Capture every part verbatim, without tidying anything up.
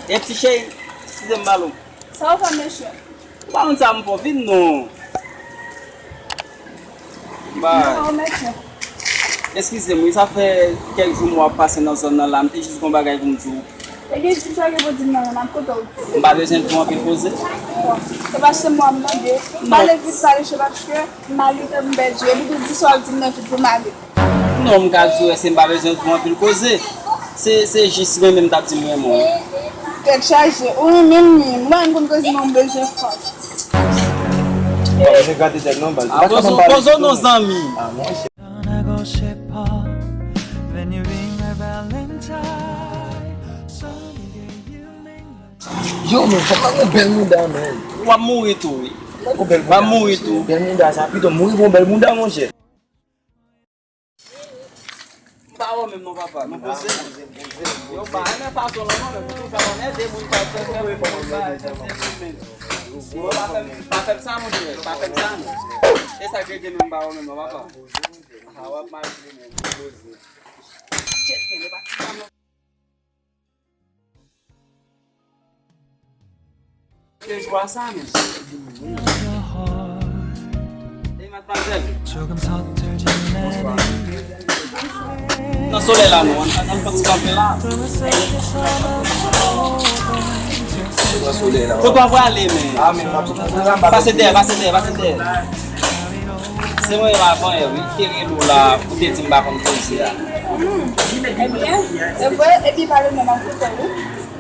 E ti cheri, eskize m balo. Sa w fè mesye? Ou pa konn sa m fè w vin non. Ba. Non, mesye. Eskize m wi, sa fè kèk jou m wè w ap pase nan zòn nan la, m te jis gon bagay pou m di w. E gen sa gen pou di m nan, m ap koute w. M pa bezwen di w anpil koze. Bon, se pa se mwa m mande. M pale vit, pale cho paske m ale ke m pèdi. Epi tou di sa w ap di m nan vit pou m ale. Non, m ka di w, èske m pa bezwen di w anpil koze? Se, se jis renmen m t ap di m renmen w. Tèt chaje, ou renmen m wi. M pa konn koze men m bezwen fòs. Bon, se gate tèt non, baz. Ah, poze w non, zanmi. Ah, monchè. Yo, men, fòk mwen gon bèl mouda, men. W ap mouri tou, wi. Mwen gon bèl mouda. W ap mouri tou. Bèl mouda, sa pito mouri pou yon bèl mouda, monchè. M pa wè w menm non, papa. Nou poze. Yo, pa renmen fason lan non, men pou toujou ap anmède moun, pa fè fè moun, pa fè fè moun, men. Yo, pa fè m, pa fè m sa, monchè. Pa fè m sa, non. E sa k rete menm, m pa wè w menm non, papa. Ah, w ap mal vle, men. Shit, men, e pa ti sa, non. Ke jwa sa, men. Hey, madmwazèl. Bonswa. Nan solèy la, non. Ann, ann fè ti kanpe la. Nan solèy la. Kote w ap prale, men? Ah, men, m ap sot nan solèy la, m pa... Pase dèyè, pase dèyè, pase dèyè. Se mwen menm avan yè, wi. Te rele w la pou te di m pa konn koze a. Hmm. Ebyen, se vre, epi pale non, m ap koute w.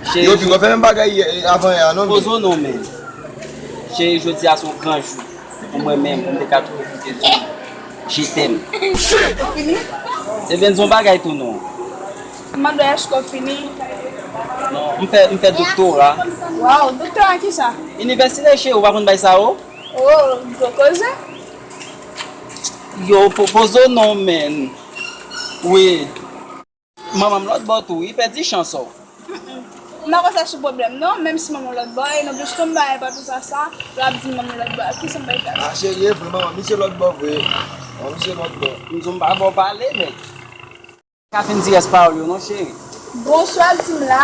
Cheri, yo, pi w fè menm bagay yè, avan yè a, non, men. Poze w non, men. Cheri, jodi a se yon gran jou pou mwen menm, pou m te ka tou pwofite di w je t'aime. Ou fini? Ebyen, di yon bagay tou non. M mande w èske w fini? Non, m fè, m fè doktora. Waw, doktora kisa? Inivèsite, cheri, ou pa konn bagay sa yo? Oh, gwo koze. Yo, po-, poze w non, men. Wi. Manman m lòt bò tou, wi, pèdi chans ou. Mm-mm. M pa konn sa sou pwoblèm, non, menm si manman m lòt bò, e non plis tou m pa, e pa tou sa, sa, l ap di m manman m lòt bò, kisa m pral fè? Ah, cheri, e vre, manman misye lòt bò, vre. Manman misye lòt bò. M di w m pa ba w pale, men. Ka fin di rès pawòl yo non, cheri. Bonswa, di m la.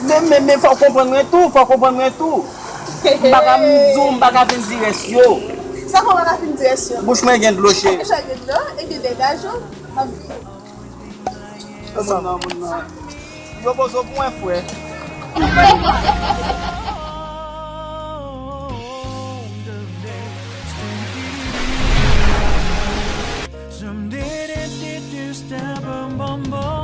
Men, men, men, fò w konprann mwen tou, fò w konprann mwen tou. M pa ka, m di w, m pa ka fin di rès yo. Sa fè w pa ka fin di rès yo? Bouch mwen gen dlo, cheri. Sa gen dlo, e gen degaj yo, m ap vini. Moun nan, moun nan. Yo poze w pou mwen, frè.